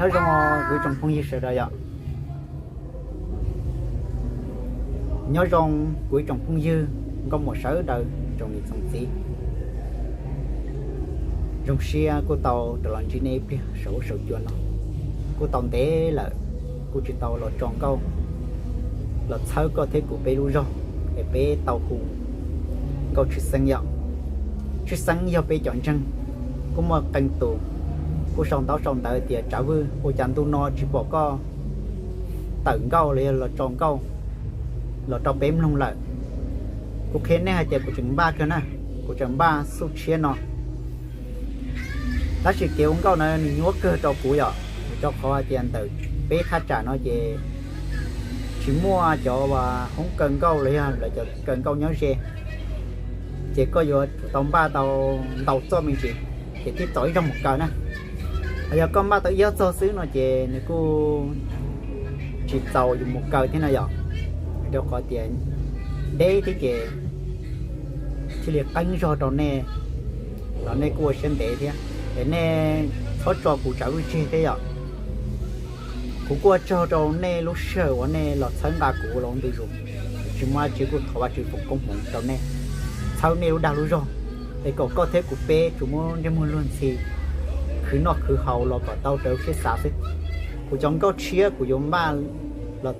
Nyob zoo kuv ib tsoom phooj ywg sawv daws yom. Nyob zoo kuv ib tsoom phooj ywg nkauj muam sawv daws tsoom niam tsoom txiv. Zoo siab kuj tau rov los ntsib nej ib pliag saum huab saum cua no. Kuj tau ntev lawm kuj tsis tau los tso nkauj, los txhawb koj thiab kuv peb lub zog es peb tau hu nkauj tshwj xeeb yom. Tshwj xeeb yog peb cov ntseeg kuj muaj qee tus kuj sau ntaub sau ntawv tias Tsav Vwj, ua cas ntu no tsis pom koj tawm nkauj los yog los tso nkauj los rau peb mloog lawm. Kuv qhia nej hais tias kuv tseem npaj kawg na, kuv tseem npaj xuj tshiab no. Tab sis kev ua nkauj na nws nyuaj kawg rau kuv yom, rau qhov hais tias ntawm peb thaj tsam no ces tsis muaj cov uas hoob kaw nkauj los yog lawv cov kaw nkauj nyob ze, ces koj yuav tsum tau npaj tau ntau txoj me ntsis, ces thiaj txaus ib zaug mus kaw na. Ho yog koj npaj tau ib ob txoj xwb no ces nws kuj tsis txaus yus mus kaw thiab no yom. Rau qhov tias deb thiab ces thiaj li qeeb zog rau nej, los nej kuj ua siab ntev thiab. Es nej txhob tso kuv Tsav Vwj tseg thiab yom. Kuv kuj ua tsaug rau nej lub sij hawm uas nej los txhawb nqa kuv los ua ntu zus. Tsis muaj dab tsi kuj thov Vajtswv foom koob hmoov rau nej, txhawb nej lub dag lub zog, es kom koj thiab kuv peb tsuas muab ntsej muag luag ntxhi khwv noj khwv haus los kom tau raws siab xav xwb. Kuv cov nkauj tshiab kuv yuav npaj los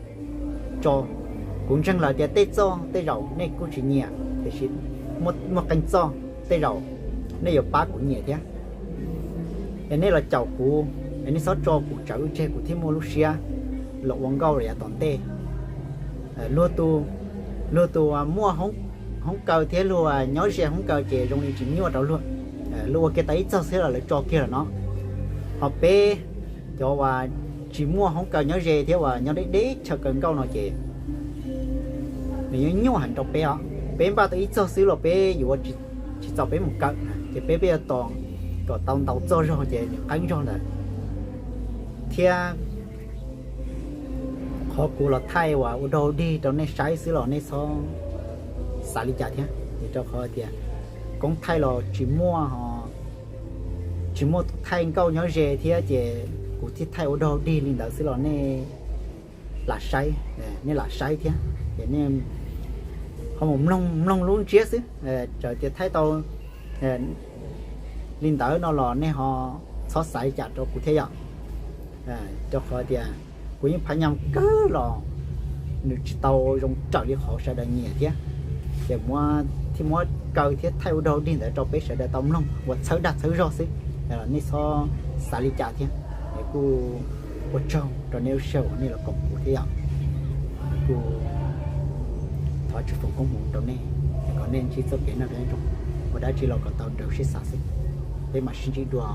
tso. Kuv ntseeg lawm tias tej txoj tej zaum nej kuj tsis nyiam, tiam sis muaj qee txoj tej zaum nej yuav pab kuv nyiam thiab. Es nej los caum kuv, es nej txhob tso kuv Tsav Vwj tseg, kuv thiaj muaj lub siab los ua nkauj los yav tom ntej. Luag tus, luag tus muaj hoob kaw thiab luag nyob ze hoob kaw ces zoo li tsis nyuaj rau luag. Luag ua kiag tau ib txoj xwb los lawv tso kiag lawm no. Ho peb cov uas tsis muaj hoob kaw nyob ze thiab uas nyob deb deb chaw kaw nkauj no ces nws yeej nyuaj heev rau peb os. Peb npaj tau ib txoj xwb los peb yuav tsis txaus peb mus kaw, ces peb peb yuav tos kom tau ntau txoj zog ces nws qeeb zog ntawd. Thiab qhov kuv los thaij uas ua dog dig rau nej saib xwb los nej txhob xav li cas thiab, es rau qhov tias koob thaij los tsis muaj, tsis muaj tus thaij nkauj nyob ze thiab ces kuv thiaj thaij ua dog dig li ntawd xwb los nej lam saib, nej lam saib thiab, ces nej ho mus mloog mloog lub ntsiab xwb. Txawm tias thaij tau li ntawd no los nej ho txhob xav li cas rau kuv thiab yom. Rau qhov tias kuv yeej pha nyas kawg los nws tsis tau zoo raws li qhov sawv daws nyiam thiab. Ces thiaj muab kaw thiab thaij ua dog dig ntawd rau peb sawv daws tau mloog ua txhawb dag txhawb zog xwb. Nej txhob xav li cas thiab, es kuj ua tsaug rau nej lub sij hawm uas nej los koom kuv thiab yom. Kuj thov Tswv foom koob hmoov rau nej, kom nej ntsib txoj kev noj qab nyob zoo, ua dab tsi los kom tau raws siab xav xwb. Peb mam sib ntsib dua.